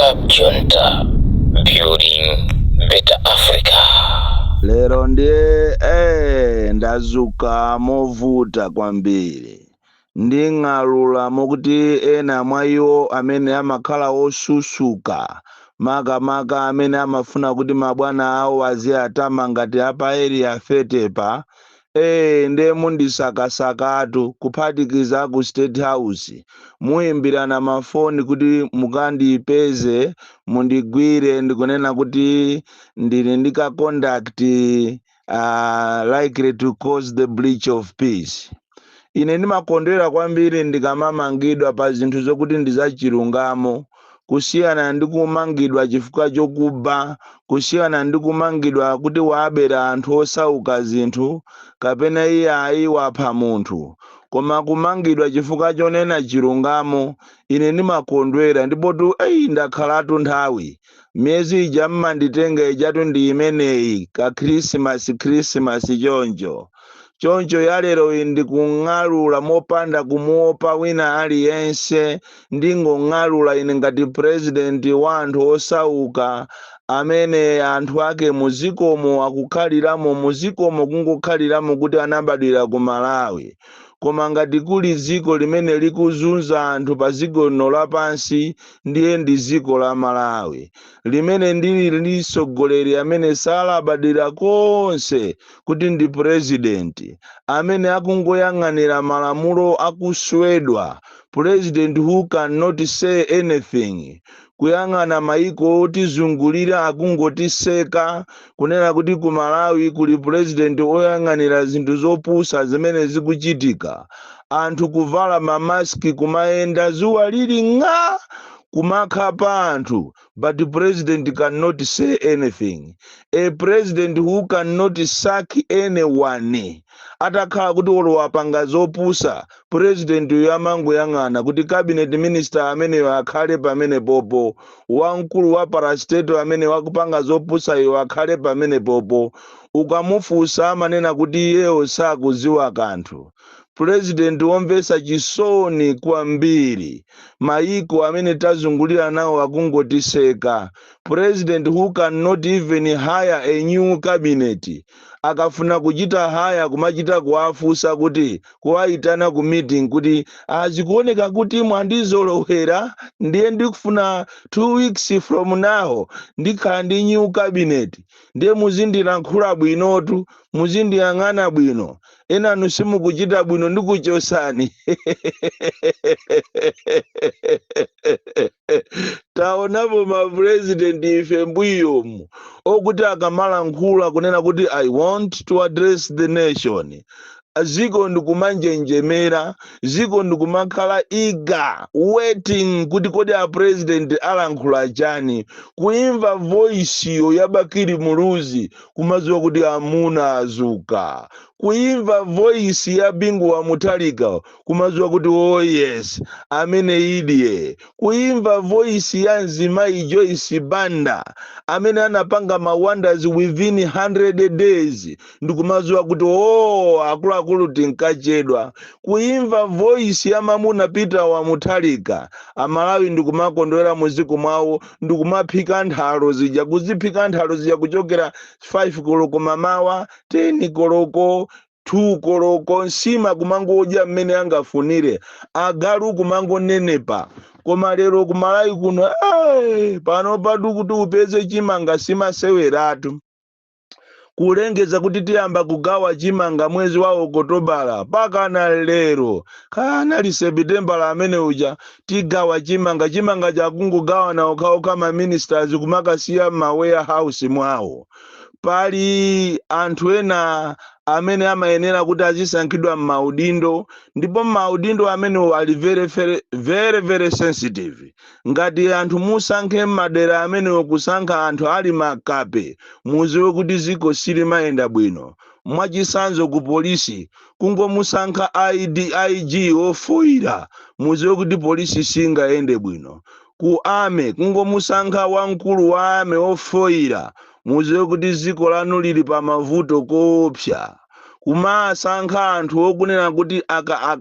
Club Junta, building better Africa. Lero ndiye ndazuka movuta kwambiri. Nding'alula mokuti ena mwa iwo amene amakhala osusuka, makamaka amene amafuna kuti mabwana awo aziyatama ngati apa Area 30 pa, ndiye mundisakasakatu, kuphatikiza ku State House. Muyimbirana mafoni kuti mukandipeze, mundigwire. Ndikunena kuti ndili ndi ka conduct likely to cause the breach of peace. Ine ndimakondwera kwambiri ndikamamangidwa pa zinthu zokuti ndi zachilungamo, kusiyana ndi kumangidwa chifukwa chokuba, kusiyana ndi kumangidwa kuti wabera anthu osauka zinthu, kapena iye ayi, wapha munthu. Koma kumangidwa chifukwa chonena chilungamo, ine ndimakondwera. Ndipotu eyi, ndakhalatu nthawi miyezi ija mmanditenga ijatu ndi imeneyi, ka Khrisimasi, Khrisimasi choncho choncho. Yalero iyi ndikung'alula mopanda kumuopa wina aliyense. Ndingong'alula ine ngati president wa anthu osauka, amene anthu ake muzikomo akukhaliramo muzikomo, kungokhaliramo kuti anabadwira ku Malawi. Koma ngati kuli dziko limene likuzunza anthu pa dziko lino lapansi, ndiye ndi dziko la Malawi, limene ndili ndi mtsogoleri amene salabadira konse kuti ndi president, amene akungoyang'anira malamulo akuswedwa, president who cannot say anything, kuyang'ana maiko otizungulira akungotiseka, kunena kuti ku Malawi kuli president oyang'anira zinthu zopusa zimene zikuchitika, anthu kuvala mamaski, kumayenda zuwa lili ng'a, kumakhapa anthu, but the president cannot say anything. A president who cannot sack anyone. Atakhala kuti olowapanga zopusa, president uyo amangoyang'ana kuti cabinet minister ameneyo akhale pamene popo, wamkulu wa parastatal amene wakupanga zopusa iyo akhale pamene popo. Ukamufunsa amanena kuti iyeyo sakuziwa kanthu. President womvetsa chisoni kwambiri. Maiko amene tazungulira nawo akungotiseka. President who cannot even hire a new cabinet. Akafuna kuchita hire, kumachita kuwafunsa kuti, kuwayitana ku meeting kuti azikuoneka kuti mwandizolowera, ndiye ndikufuna 2 weeks from now ndikhala ndi new cabinet, ndiye muzindilankhula bwinotu, muzindiyang'ana bwino, enanu simukuchita bwino, ndikuchosani. Taonapo mapresident ife mbuyomu okuti akamalankhula kunena kuti "I want to address the nation," ziko ndikumanjenjemera, ziko ndikumakhala eager waiting kuti kodi a president alankhula chani. Kuimva voice yo ya Bakili Muluzi, kumadziwa kuti amuna azuka. Kuimva voice ya Bingu wa Mutharika, kumadziwa kuti oh yes, amene idye. Kuimva voice ya mzimayi Joyce Banda, amene anapanga ma wonders within 100 days, ndikumadziwa kuti oh, akuluakulu tinkachedwa. Kuimva voice ya mamuna Peter wa Mutharika, Amalawi ndikumakondwera muziko mwawo, ndikumaphika nthalo zija, kuziphika nthalo zija kuchokera 5 koloko mamawa, 10 koloko, 2 koloko, nsima kumangodya mmene angafunire, agalu kumangonenepa. Koma lero kumalawi kuno, pano patu kuti upeze chimanga simaseweratu. Kulengeza kuti tiyamba kugawa chimanga mwezi wa Okotobala, pakana lero kanali Sepitembala amene uja, tigawa chimanga, chimanga chakungogawana okhaokha, ma ministers kumakasiya ma warehouse mwawo. Pali anthu ena amene amayenera kuti azisankhidwa m'maudindo, ndipo m'maudindo amenewo ali very, very, very, very sensitive. Ngati anthu musankhe m'madera amenewo kusankha anthu ali makape, muziwe kuti ziko silimayenda bwino. Mwachisanzo, ku polisi kungomusankha IG ofoira, muziwe kuti polisi singayende bwino. Ku army kungomusankha wamkulu wa army ofoira, muziwe kuti ziko lanu lili pa mavuto koopsa. Kumasankha anthu okunena kuti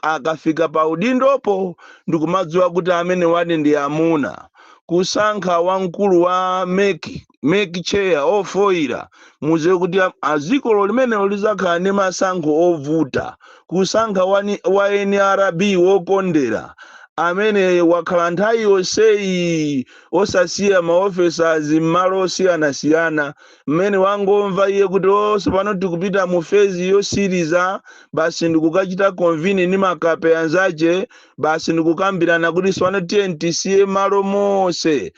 akafika pa udindopo ndikumadziwa kuti amene wadi ndi amuna. Kusankha wamkulu wa MEC, MEC chair ofoira, muziwe kuti azikolo limenelo lizakhala ndi masankho ovuta. Kusankha wa NRB wokondera, amene wakhala nthawi yonseyi osasiya maofficers m'malo osiyanasiyana, mmene wangomva iye kuti onse pano tikupita mu phase yosiriza, basi ndikukachita convene ndi makape anzace, basi ndikukambirana kuti sipano tiye tisiye malo monse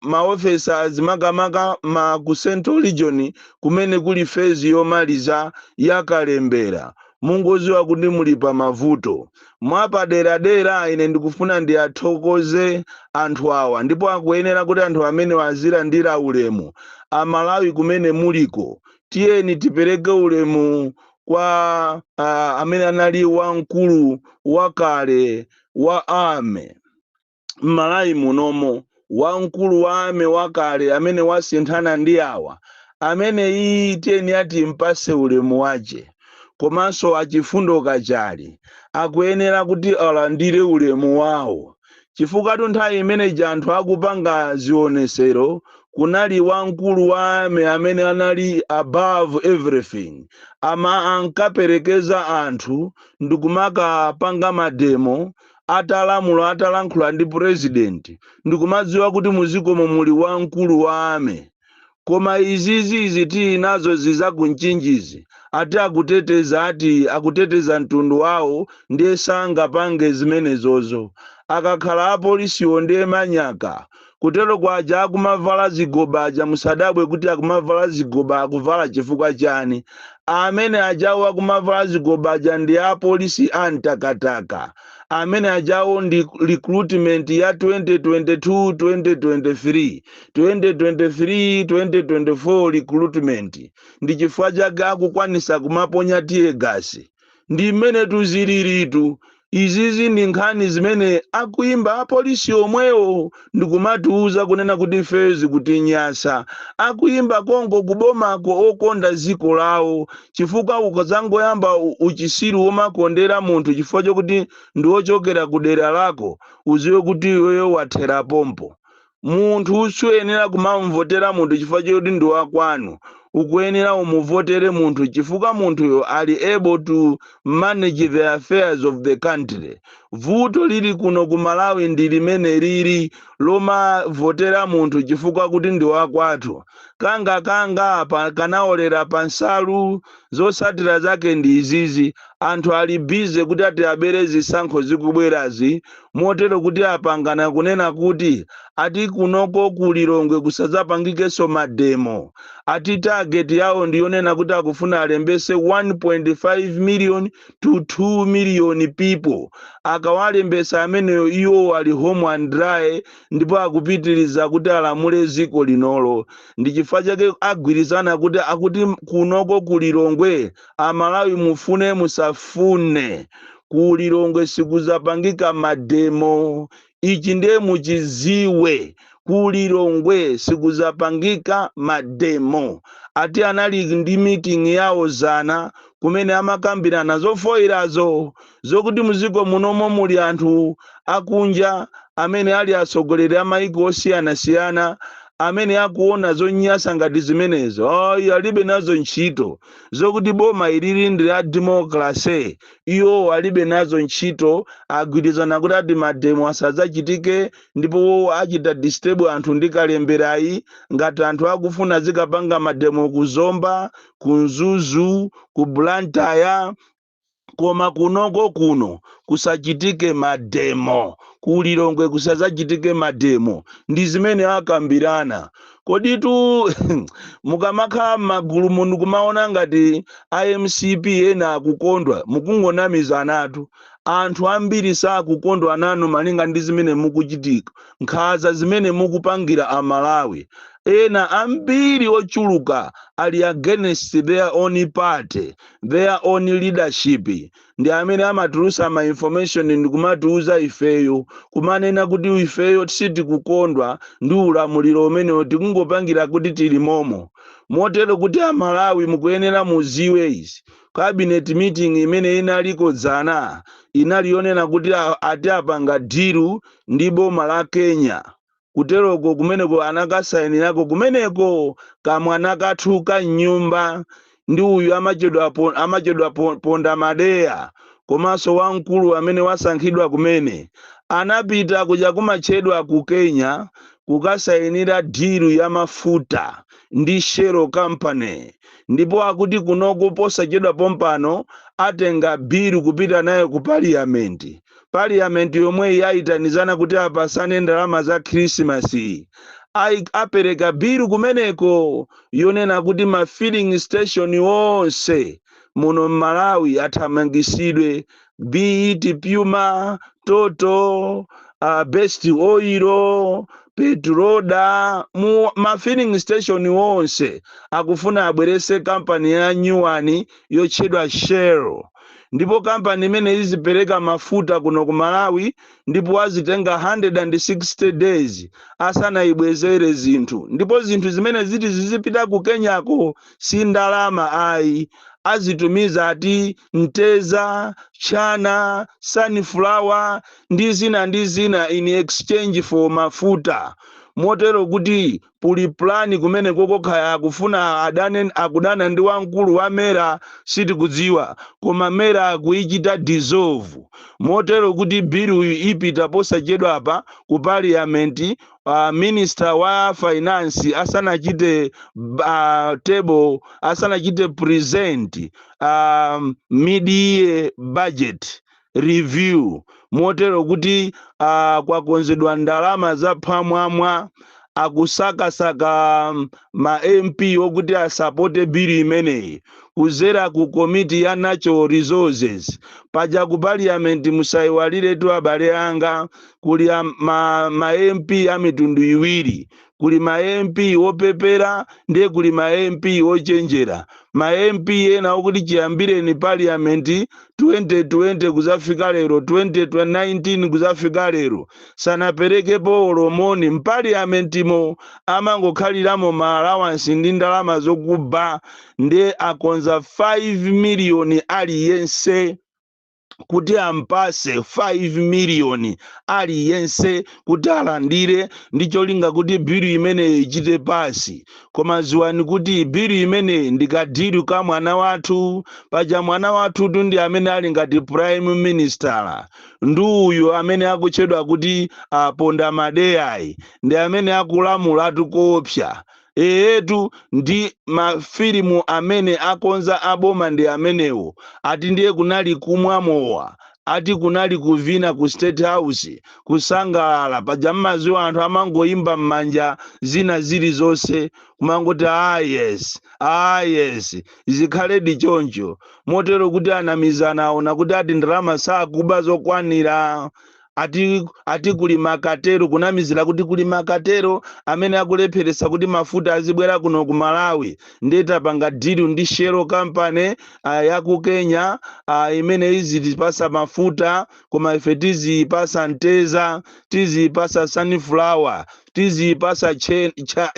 maofficers, makamaka ma ku Central Region kumene kuli phase yomaliza yakalembera. Mungoziwa kuti muli pa mavuto. Mwapaderadera, ine ndikufuna ndiyathokoze anthu awa, ndipo akuyenera kuti anthu amene azilandira ulemu. Amalawi kumene muliko, tiyeni tipereke ulemu kwa amene anali wamkulu wakale wa army m'Malawi munomo, wamkulu wa army wakale amene wasinthana ndi awa amene iyi. Tiyeni ati mpase ulemu wace. Komanso achifundo Kachali akuyenera kuti alandire ulemu wawo, chifukwa nthawi imeneji anthu akupanga zionesero, kunali wamkulu wa army amene anali above everything, ama ankaperekeza anthu ndikumakapanga mademo atalamula, atalankhula ndi president, ndikumadziwa kuti muzikomo muli wamkulu wa army. Koma izizi izi tili nazo zizakunchinjizi, ati akuteteza, ati akuteteza mtundu wawo, ndiye sangapange zimenezozo. Akakhala apolisiwo ndiye manyaka kutero kwaja akumavala zigoba aja. Musadabwe kuti akumavala zigoba, akuvala chifukwa chani? Amene ajawo akumavala zigoba aja ndi apolisi amtakataka. Amene ajawo ndi recruitment ya 2022 2023, 2023 2024 recruitment. Ndi chifukwa chake akukwanisa kumaponya tear gas. Ndi mmene tuziliritu. Izizi ndi nkhani zimene akuimba apolisi omwewo ndikumatiuza kunena kuti ifeyo zikutinyasa. Akuimba konko kubomako okonda dziko lawo, chifukwa ukazangoyamba uchisiru womakondera munthu chifukwa chokuti ndi wochokera ku dera lako, uziwe kuti iweyo wathera pompo. Munthu suyenera kumamvotera munthu chifukwa chokuti ndi wakwanu. Ukuyenera umuvotere munthu chifukwa munthuyo ali able to manage the affairs of the country. Vuto lili kuno ku Malawi ndi limene lili lomavotera munthu chifukwa kuti ndi wakwathu. Kanga kanga pa kanaolera pa nsalu. Zotsatira zake ndi izizi. Anthu ali busy kuti ati abere zisankho zikubwerazi, motero kuti apangana kunena kuti ati kunoko kulilongwe kusadzapangikenso mademo. Ati target yawo ndiyonena kuti akufuna alembese 1.5 million to 2 million people. Akawalembesa ameneyo, iwo ali home and dry, ndipo akupitiriza kuti alamule dziko linolo. Ndi chifukwa chake agwirizana kuti akuti kunoko kulilongwe, Amalawi mufune musafune, kulilongwe sikuzapangika mademo. Ichi ndiye muchiziwe, kulilongwe sikuzapangika mademo. Ati anali ndi meeting yawo zana kumene amakambirana zofoyirazo, zokuti muziko munomo muli anthu akunja amene ali atsogoleri a maiko osiyanasiyana amene akuona zonyasa ngati zimenezo. Ayi, alibe nazo ntchito. Zokuti boma ilili ndi la democracy, iwo alibe nazo ntchito. Agwirizana kuti ati mademo asadzachitike, ndipo achita disturb anthu ndi kalemberayi. Ngati anthu akufuna zikapanga mademo ku Zomba, ku Mzuzu, ku Blantyre, koma kunoko kuno kusachitike mademo, kulilongwe kusadzachitike mademo. Ndi zimene akambirana. Koditu mukamakhala m'magulu muno kumaona ngati iMCP ena akukondwa, mukungonamizanatu. Anthu ambiri sakukondwa nanu malinga ndi zimene mukuchitika, nkhanza zimene mukupangira Amalawi. Ena ambiri ochuluka ali against their own party, their own leadership. Ndi amene amatulusa ma information ndikumatiuza ifeyo, kumanena kuti ifeyo sitikukondwa ndi ulamuliro umenewo, tikungopangira kuti tili momo. Motero kuti Amalawi mukuyenera muziwe izi. Cabinet meeting imene inaliko dzana inali yonena kuti ati apanga deal ndi boma la Kenya. Kuteroko kumeneko anakasayinirako kumeneko kamwana kathu ka nyumba ndi uyu amachedwa Ponda Madeya, komanso wamkulu amene wasankhidwa kumene anapita kuja kumatchedwa ku Kenya kukasayinira deal ya mafuta ndi Shell Company. Ndipo akuti kunoku posachedwa pompano atenga bill kupita nayo ku parliament. Parliament yomwe yayitanizana kuti apasane ndalama za Khrisimasi, apereka bill kumeneko yonena kuti ma filling station onse muno mMalawi athamangisidwe, be it Puma, Total, Best Oil, Petroda. Mu ma filling station wonse akufuna abwerese kampani ya nyuwani yotchedwa Shell, ndipo kampani imene izipereka mafuta kuno ku Malawi, ndipo azitenga 160 days asanayibwezere zinthu. Ndipo zinthu zimene ziti zizipita ku Kenyako si ndalama ayi, azitumiza ati mteza, chana, sunflower ndi zina ndi zina in exchange for mafuta. Motero kuti puli plan kumene kokokhaya akufuna adane, akudana ndi wamkulu wa MERA, sitikudziwa, koma MERA akuichita dissolve. Motero kuti bill uyu ipita posachedwapa ku parliament, minister wa finance asanachite table, asanachite present mid-year budget review. Motero kuti kwakonzedwa ndalama zaphwamwamwa, akusakasaka ma MP okuti asapote bill imeneyi kuzera ku komiti ya natural resources. Paja ku parliament, musayiwaliretu abale anga, kuli ma MP a mitundu iwiri: kuli ma MP opepera, ndiye kuli ma MP ochenjera. Ma MP ena okuti chiyambireni parliament 2020 kuzafika lero, 2019 kuzafika lero, sanaperekepo olomoni mpaliamentimo, amangokhaliramo ma allowance ndi ndalama zokuba. Ndiye akonza 5 miliyoni aliyense kuti ampase, 5 miliyoni aliyense kuti alandire, ndi cholinga kuti bill imeneyi ichite pass. Koma ziwani kuti bill imeneyi ndi ka deal ka mwana wathu. Paja mwana wathutu ndi amene ali ngati prime minister, ndi uyu amene akutchedwa kuti Ponda Madeyayi, ndi amene akulamulatu koopsa. Eyetu, ndi mafilimu amene akonza aboma ndi amenewo. Ati ndiye kunali kumwa mowa, ati kunali kuvina ku State House, kusangalala. Paja mmaziwa anthu amangoyimba m'manja zina zilizonse, kumangoti, "Ah yes, ah yes, zikhaledi choncho." Motero kuti anamizana, aona kuti ati ndalama sakuba zokwanira. Ati kuli ma cartel, kunamizira kuti kuli ma cartel amene akulepheresa kuti mafuta azibwera kuno ku Malawi, ndiye tapanga deal ndi Shell Company ya ku Kenya imene izitipasa mafuta, koma ife tiziyipasa mteza, tiziyipasa sunflower, tiziyipasa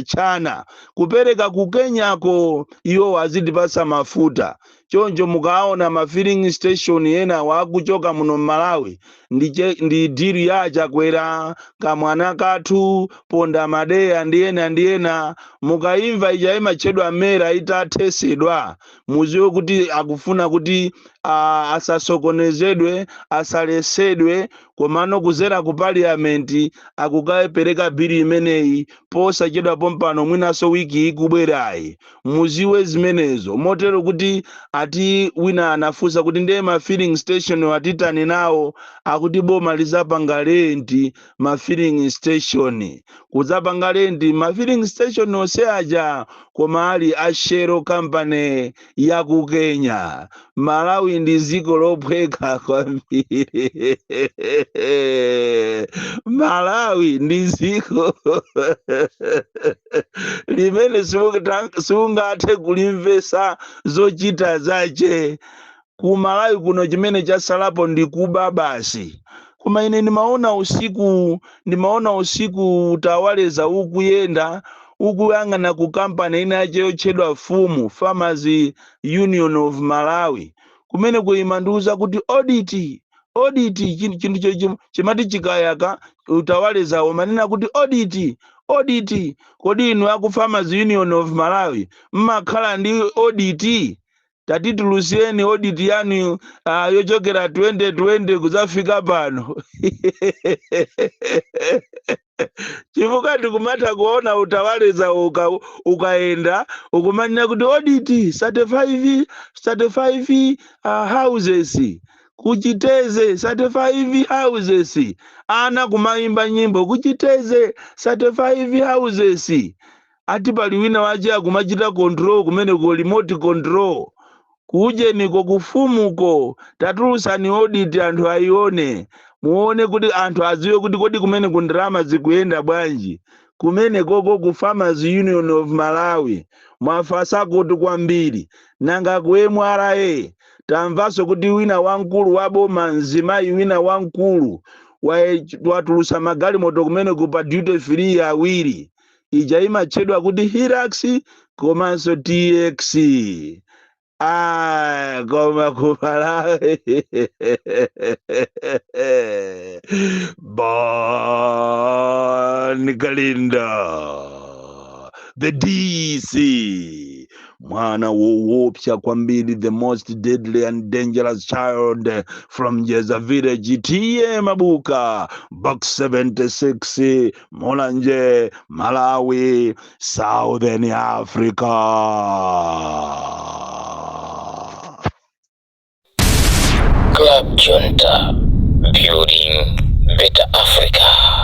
chana, kupereka ku Kenyako, iwo azitipasa mafuta. Choncho mukaona ma filling station ena wakuchoka muno mMalawi, ndi deal ya Chakwera, kamwana kathu Ponda Madeya ndi ena ndi ena. Mukayimva ija imatchedwa MERA itathesedwa, muziwe kuti akufuna kuti asasokonezedwe, asalesedwe. Komano kuzera ku parliament akukapereka bill imeneyi posachedwa pompano, mwinanso wiki ikubwerayi, muziwe zimenezo. Motero kuti ati wina anafunsa kuti ndiye ma filling station atitani nawo? Akuti boma lizapanga rent ma filling station, kudzapanga rent ma filling station onse aja, koma ali a Shell Company ya ku Kenya. Malawi ndi dziko lophweka kwambiri. Malawi ndi dziko limene simungathe kulimvesa zochita zache. Ku Malawi kuno chimene chasalapo ndi kuba basi. Koma ine ndimaona usiku, ndimaona usiku utawaleza ukuyenda. Ukuyang'ana ku kampani ina yache yotchedwa FUM, Farmers Union of Malawi, kumene kuimandiuza kuti audit, audit. Chinthu chimati chikayaka utawalezawo manena kuti audit, audit. Kodi inu aku Farmers Union of Malawi mmakhala ndi audit? Tatitulutsireni audit yanu yochokera 2020 kudzafika pano, chifukwa ndikumatha kuona utawaleza ukaenda ukumanena kuti audit 35, 35 houses kuchiteze, 35 houses. Ana kumayimba nyimbo kuchiteze 35 houses, ati pali wina wache akumachita control kumene ku remote control kuujeniko kufumuko. Tatulutsani audit, anthu ayione, muone kuti anthu adziwe kuti kodi kumene ku ndalama zikuyenda bwanji kumene koko ku Farmers Union of Malawi. Mwafasako kwambiri. Nanga ku MRA tamvanso kuti wina wamkulu wa boma, mzimayi wina wamkulu, watulusa magalimoto kumene ku pa duty free awiri, ija imatchedwa kuti Hilux komanso TX. Ah, koma ku Malawi. Bon Kalindo, the DC, mwana woopsa kwambiri, the most deadly and dangerous child from Jeza Village, T/A Mabuka, Box 76, Mulanje, Malawi, Southern Africa. Club Junta, building better Africa.